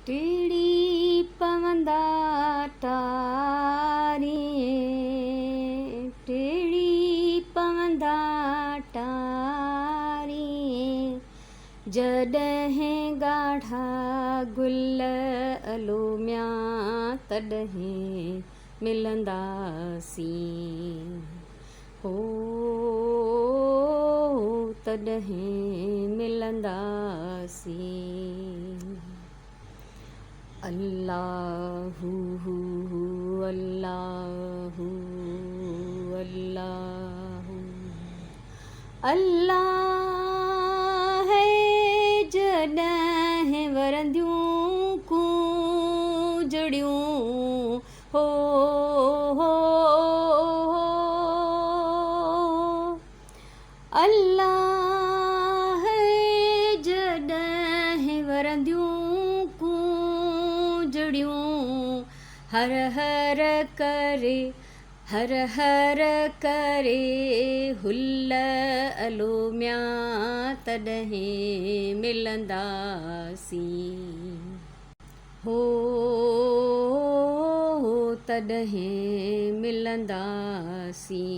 ٽڙي پوندا ٽارين، ٽڙي پوندا ٽارين، جڏهن ڳاڙها گل الوميا تڏهن ملنداسين، هو تڏهن ملنداسين. الله هو الله هو الله هو الله جڏهن ورنديون ڪونجڙيون هو هو الله جڏهن ورنديون ڪونجڙيون هر هر ڪري هر هر ڪري هل الوميا تڏهن ملنداسين هو تڏهن ملنداسين.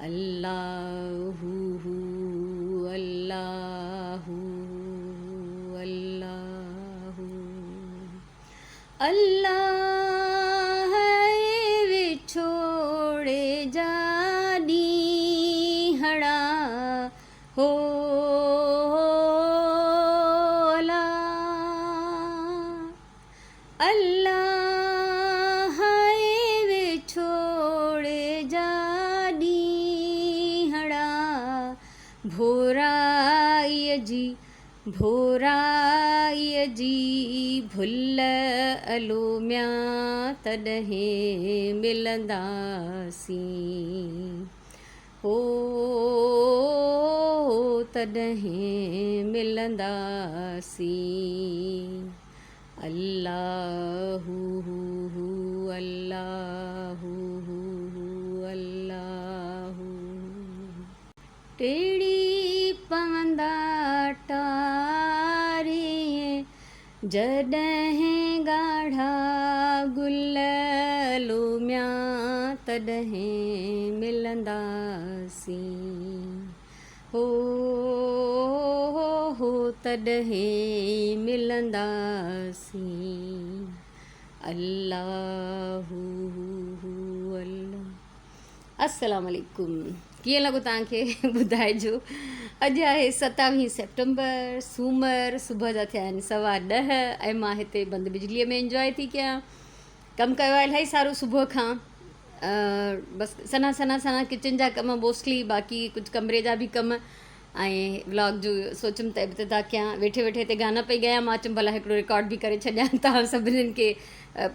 الله هو الله هو الله هو الله وڇوڙي جا ڏينهڙا هو الله الله وڇوڙي جا ڏينهڙا ڀورائيء جي ڀورائيء جي ڀل الوميا تڏهن ملنداسين هو تڏهن ملنداسين. الله هو الله هو الله هو. ٽيڙي پوندا ٽارين جڏهن ڳاڙها گل لوميا تڏهن ملنداسين هو هو تڏهن ملنداسين الله هو الله. السلام عليڪم ڪيئن لڳو توهان کي ٻڌائجو اڄ آهي ستاويهه سيپٽمبر سومر صبح جا ٿيا آهن 10:15 ۽ مان هتي بند بجليء ۾ انجواء ٿي ڪيان ڪم ڪيو آهي الاهي سارو صبح کان بس سنا سنا سنا ڪچن جا ڪم موسٽلي باقي ڪجهه ڪمري جا به ڪم ۽ ولاگ جو سوچيم ته ابتدا ڪيان ويٺي ويٺي هتي گانا پئي ڳايان مان چيم ڀلا هڪڙو رڪارڊ به ڪري ڇڏيان توهان سڀنين کي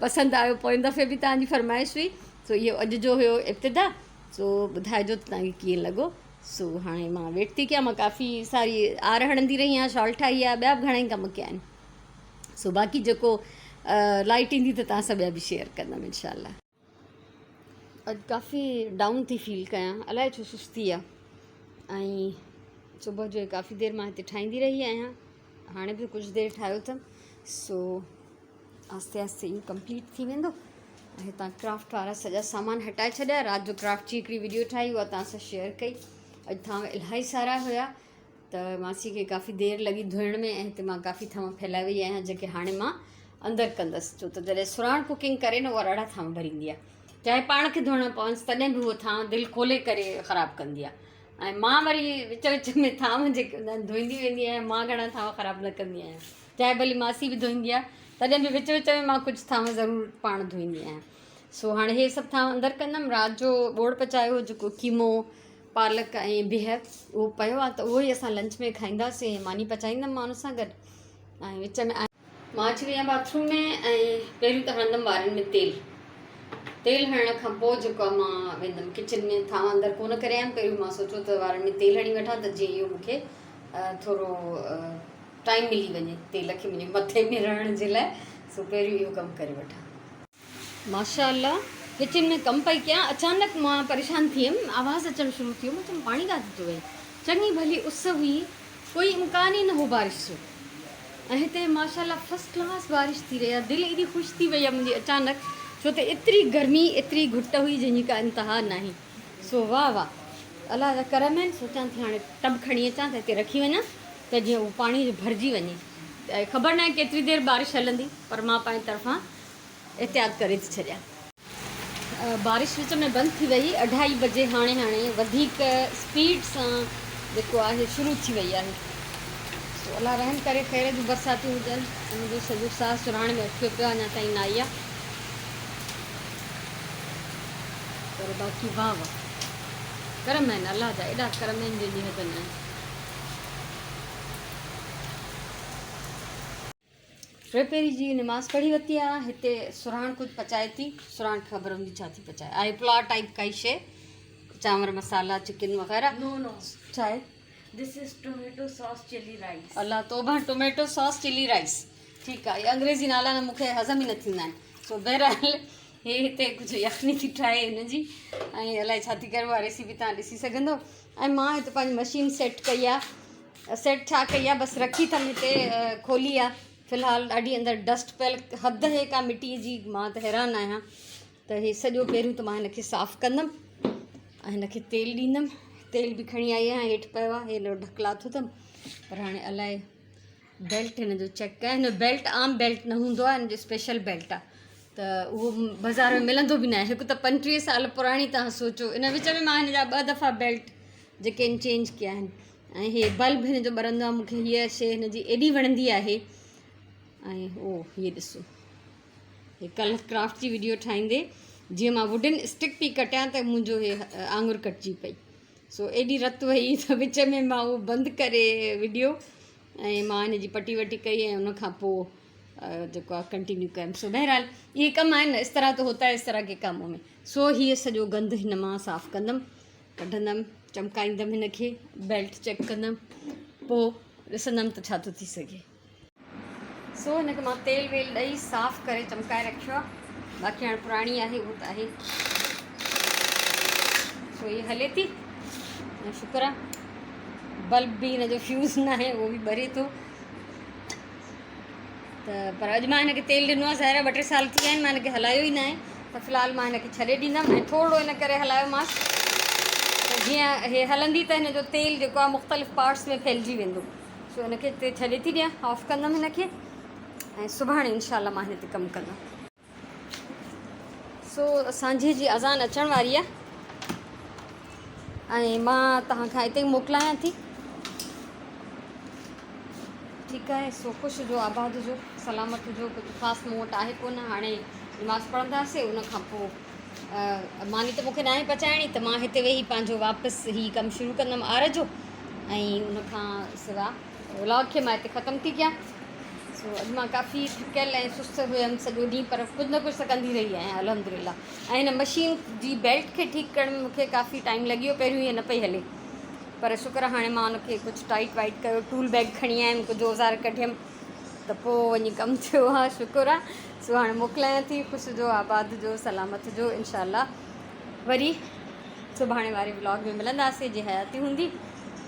پسند آيو پوئين دفعي به توهان جي فرمائش هئي سو اهو اڄ جو هيو ابتدا سو ٻڌائجو ته توهان کي ڪيئن لڳو سو هاڻي مان ويٽ ٿي ڪيان مان ڪافي ساري آر هڻندي رهي آهيان شال ٺاهي آهي ٻيا به گهڻا ئي ڪم ڪيا آهن سو باقي جيڪو لائٽ ايندي ته توهان سان ٻيا به شيئر ڪندم انشاء الله. اڄ ڪافي ڊائون ٿي فيل ڪيان الائي ڇو سستي آ ۽ صبح جو ڪافي دير مان هتي ٺاهيندي رهي آهيان هاڻي به ڪجهه دير ٺاهيو اٿم سو آهستي آهستي اهو ڪمپليٽ ٿي ويندو ۽ هتان ڪرافٽ وارا سڄا سامان هٽائي ڇڏيا رات جو ڪرافٽ جي هڪڙي وڊيو ٺاهي اها توهان سان شيئر ڪئي اڄ ٿانو الاهي سارا هيا ته ماسي کي ڪافي دير لڳي ڌوئڻ ۾ ۽ هتي مان ڪافي ٿانو ڦهلائي وئي آهيان جيڪي هاڻي مان اندر ڪندس ڇو ته جڏهن سراڻ ڪوڪنگ ڪري نه اها ڏاڍا ٿانو ڀريندي آهي چاهي پاڻ کي ڌوئڻا پونس تڏهن به هوء ٿانو دل کولي ڪري خراب ڪندي آهي ۽ مان وري وچ وچ ۾ ٿانو جيڪي هوندا آهن ڌوئيندي ويندي آهيان مان گهڻا ٿانو خراب نه ڪندي آهيان چاهي ڀلي ماسي به ڌوئيندي آهي تڏهن به وچ وچ ۾ مان ڪجهه ٿانو ضرور پاڻ ڌوئيندي آهيان سو هاڻي هي سڀ ٿانو اندر ڪندم رات جو ٻوڙ پچايو هو جيڪو قيمو پالڪ ۽ بيهه اهو پيو آهي ته اهو ئي اسان لنچ ۾ کائينداسين ۽ ماني پچائيندم مان ان سان گڏ ۽ وچ ۾ مان اچي وئي آهيان باٿ روم ۾ ۽ پهريون ته هڻندم وارن ۾ تيل تيل هڻڻ کان پوء جيڪو آهي مان ويندم ڪچن ۾ ٿانو اندر ڪونه ڪري آيم پهريون مان سوچيو ته وارن ۾ تيل هڻي وٺان ته جيئن اهو مون کي ٿورو ٽائيم ملي وڃي تيل کي منهنجي مٿي ۾ رهڻ جي لاء سو پهريون اهو ڪم ڪري وٺان. ماشاء الله ڪچن ۾ ڪم پئي ڪيان اچانڪ مان پريشان ٿي ويم آواز اچڻ شروع ٿي ويو مان چيم پاڻي ڪاٿي ٿو وهي چڱي ڀلي اس هئي ڪوئي امڪان ئي نه هو بارش جو. ۽ هتي ماشاءالله فرسٽ ڪلاس بارش ٿي رهي آهي دل ايڏي خوش ٿي وئي آهي منهنجي اچانڪ ڇو ته ايتري گرمي ايتري گهٽ هئي جنهن جي ڪا انتها ناهي سو واهه واهه الله جا ڪرم آهن سوچان ٿي هاڻي ٽب کڻي اچان ته هتي رکي وڃان ته جيئن اهو پاڻي جو ڀرجي وڃي خبر ناهي ڪيتري دير بارش هلندي پر مان پنهنجي طرفان احتياط ڪري ٿي ڇڏيان. بارش وچ ۾ بند ٿي وئي اڍائي بجي هاڻي هاڻي وڌيڪ اسپيڊ سان جيڪو آهي شروع ٿي وئي آهي سو الله رحم ڪري خير جون برساتيون هجن منهنجو سڄو ساهه سرهاڻ ۾ اٽڪيو پيو اڃا تائين نه آئي آهي پر باقي واهه واهه ڪرم آهن الله جا ايڏا ڪرم آهن جنهن جي حد نه آهي. ٽيپهري جي نماز پڙهي ورتي آ هتي سرهاڻ ڪجهه پچائي ٿي سرهاڻ کي خبر هوندي ڇا ٿي پچائي آهي پلاء ٽائپ ڪائي شي چانور مسالا چڪن وغيره نو نو ڇا آهي this is tomato sauce chilli rice الله توبه ٽوميٽو ساس چلي رائس ٺيڪ آ اهي انگريزي نالا نه مونکي هضم ئي نه ٿيندا آهن سو بهرحال هي هتي ڪجهه يخني ٿي ٺاهي هن جي ۽ الائي ڇا ٿي ڪري اها ريسيپي تان ڏسي سگهندو ۽ مان هتي پنهنجي مشين سيٽ ڪئي آ سيٽ ڇا ڪئي آ بس رکي اٿم هتي کولي آ في الحال ڏاڍي اندر ڊسٽ پيل حد هي ڪا مٽي جي مان ته حيران آهيان ته هي سڄو پهريون ته مان هن کي صاف ڪندم ۽ هن کي تيل ڏيندم تيل به کڻي آئي آهيان هيٺ پيو آهي هي ڍڪ لاٿو اٿم پر هاڻي الائي بيلٽ هن جو چيڪ ڪيان هن جو بيلٽ عام بيلٽ نه هوندو آهي هن جو اسپيشل بيلٽ آهي ته اهو بازار ۾ ملندو به نه آهي هڪ ته 35 سال پراڻي تان سوچو ان وچ ۾ مان هن جا ٻه دفعا بيلٽ جيڪي آهن چينج ڪيا آهن ۽ هي بلب هن جو ٻرندو آهي مونکي هيء شيء هن جي ايڏي وڻندي آهي ۽ او هيء ڏسو هي ڪلهه ڪرافٽ جي وڊيو ٺاهيندي جيئن مان ووڊن اسٽڪ پي ڪٽيان ته منهنجو هي آڱر ڪٽجي پئي سو ايڏي رت وئي ته وچ ۾ مان اهو بند ڪري وڊيو ۽ مان هن جي پٽي وٽي ڪئي ۽ ان کان پوء جيڪو آهي ڪنٽينيو ڪيم سو بهرحال اهي ڪم آهن اس طرح ته هوتا هي اس طرح ڪي ڪامون ۾ سو هيء سڄو گند هن مان صاف ڪندم ڪڍندم چمڪائيندم هن کي بيلٽ چيڪ ڪندم پوء ڏسندم ته ڇا ٿو ٿي سگهي. سو هن کي مان تيل ويل ڏئي صاف ڪري چمڪائي رکيو آهي باقي هاڻي پراڻي آهي اهو ته آهي سو هي هلي ٿي ۽ شڪر آهي بلب به هن جو فيوز نه آهي اهو به ٻري ٿو ته پر اڄ مان هن کي تيل ڏنو آهي ظاهر آهي ٻه ٽي سال ٿي ويا آهن مان هن کي هلايو ئي نه آهي ته في الحال مان هن کي ڇڏي ڏيندم ۽ ٿورڙو ان ڪري هلايومانس ته جيئن هي هلندي ته هن جو تيل جيڪو آهي مختلف پارٽس ۾ ڦهلجي ويندو سو هن کي هتي ڇڏي ٿي ڏيان آف ڪندم هن کي ۽ سڀاڻي انشاء الله مان هن تي ڪم ڪندم. سو سانجهي جي اذان اچڻ واري آهي ۽ مان توهان کان اتي ئي موڪلايان ٿي. ٺيڪ آهي سو خوش هجو آباد هجو سلامت هجو ڪجهه خاص مون وٽ آهي ڪونه هاڻي نماز پڙهنداسي ان کان پوء ماني ته مونکي ناهي پچائڻي ته مان هتي ويهي پنهنجو واپس هي ڪم شروع ڪندم آر جو ۽ ان کان سوا ولاگ کي مان هتي ختم ٿي ڪيان سو اڄ مان ڪافي ٿڪيل ۽ سست هيم سڄو ڏينهن پر ڪجهه نه ڪجهه ته ڪندي رهي آهيان الحمد لله ۽ هن مشين جي بيلٽ کي ٺيڪ ڪرڻ ۾ مونکي ڪافي ٽائيم لڳي ويو پهريون هيء نه پئي هلي پر شڪر هاڻي مان ان کي ڪجهه ٽائيٽ وائيٽ ڪيو ٽول بيگ کڻي آيم ڪجهه اوزار ڪڍيم ته پوء وڃي ڪم ٿيو آ شڪر آ سو هاڻي موڪلايان ٿي خوش هجو آباد هجو سلامت هجو انشاء الله وري سڀاڻي واري ولاگ ۾ ملنداسي جي حياتي هوندي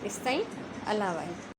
تيستائين الله واهي.